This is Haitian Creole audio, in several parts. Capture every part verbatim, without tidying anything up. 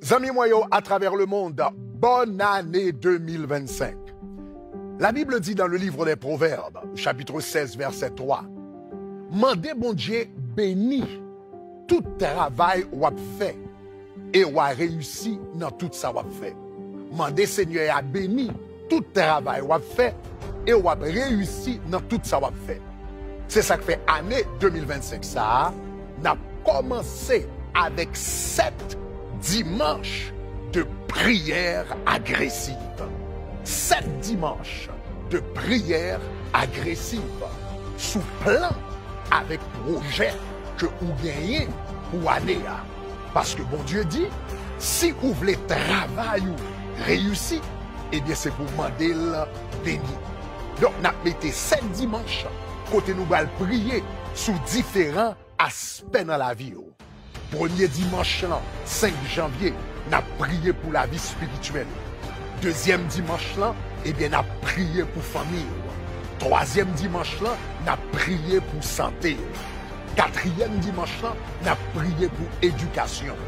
Zanmi mwen yo atravè lemonn, bòn ane de mil vennsenk. La Bible dit dans le livre des Proverbes, chapitre seize, verset trois, mande Bondye beni tout travay w ap fè, e w a reyisi nan tout sa w ap fè. Mande Senyè a beni tout travay w ap fè, e w ap reyisi nan tout sa w ap fè. Se sa k fè ane de mil vennsenk sa a, n ap kòmanse avèk sèt dimanch de priyè agresiv. Sèt dimanch de priyè agresiv sou plan avèk pwojè ke ou genyen pou ane a. Paske Bondye di, si ou vle travay ou reyisi, ebyen se pou w mande l beni. Donk, n ap mete sèt dimanch kote nou pral priye sou diferan aspè nan lavi w. Premye dimanch lan, senk janvye, n ap priye pou lavi espirityèl ou. Dezyèm dimanch lan, ebyen, n ap priye pou fanmi w. Twazyèm dimanch lan, n ap priye pou sante w. Katriyèm dimanch lan, n ap priye pou edikasyon.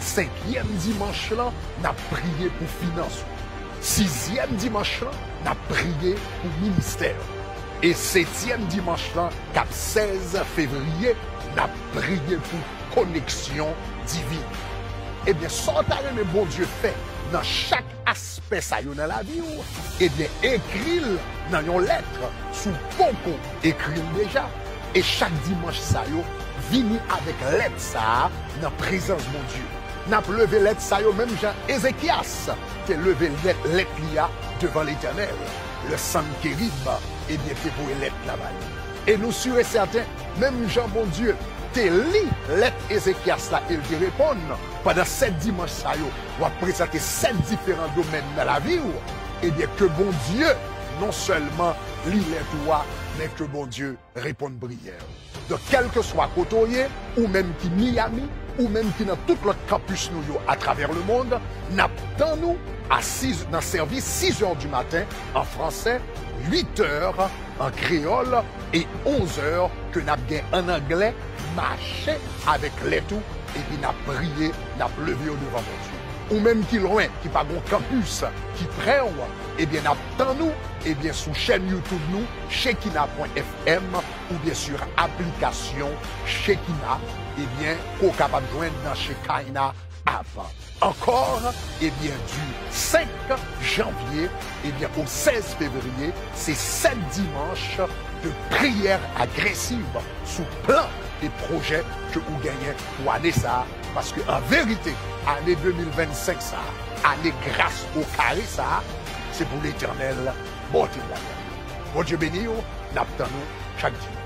Senkyèm dimanch lan, n ap priye pou finans ou. Sizyèm dimanch lan, n ap priye pou ministè. E setyèm dimanch lan, k ap sèz fevriye, n ap priye pou koneksyon divin. Ebyen, sa w ta renmen Bondye fè nan chak aspè sa yo nan lavi w, ebyen, ekri l nan yon lèt si w poko ekri l deja. E chak dimanch sa yo, vini avèk lèt sa a nan prezans Bondye. N ap leve lèt sa yo menm jan Ezekyas te leve lèt, lèt li a devan Letènèl. Lè Sankerib, ebyen, te voye lèt la ba li. E nou si e sèten, menm jan Bondye te li lèt Ezekyas la e l te reponn, pandan sèt dimanch sa yo, w ap prezante sèt diferan domèn nan lavi w, ebyen, ke Bondye non sèlman li lèt ou a, men ke Bondye reponn priyè w. Donk, kèlkeswa kote w ye, ou menm ki Miami, ou menm ki nan tout lòt kanpis nou yo atravè lemonn, n ap tann ou a sis, nan sèvis sis è di maten an fransè, uit è an kreyòl e onz è ke n ap gen an anglè, mache avèk lèt ou, epi n ap priye, n ap leve yo devan Bondye. Ou menm ki lwen, ki pa gon kanpis ki prè w, ebyen, n ap tann ou, ebyen, sou chèn YouTube nou, Shekinah pwen F M, oubyen sou aplikasyon Shekinah, ebyen, ke w kapab jwenn nan Shekinah app. Ankò, ebyen, di senk janvye, ebyen, o sèz fevriye, se sèt dimanch de priyè agresiv sou plan e pwojè ke ou genyen pou ane sa a, paske an verite, ane de mil vennsenk sa a, ane gras o kare sa a, se pou Letènèl ba w temwayaj. Bondye beni w, n ap tann ou chak dimanch.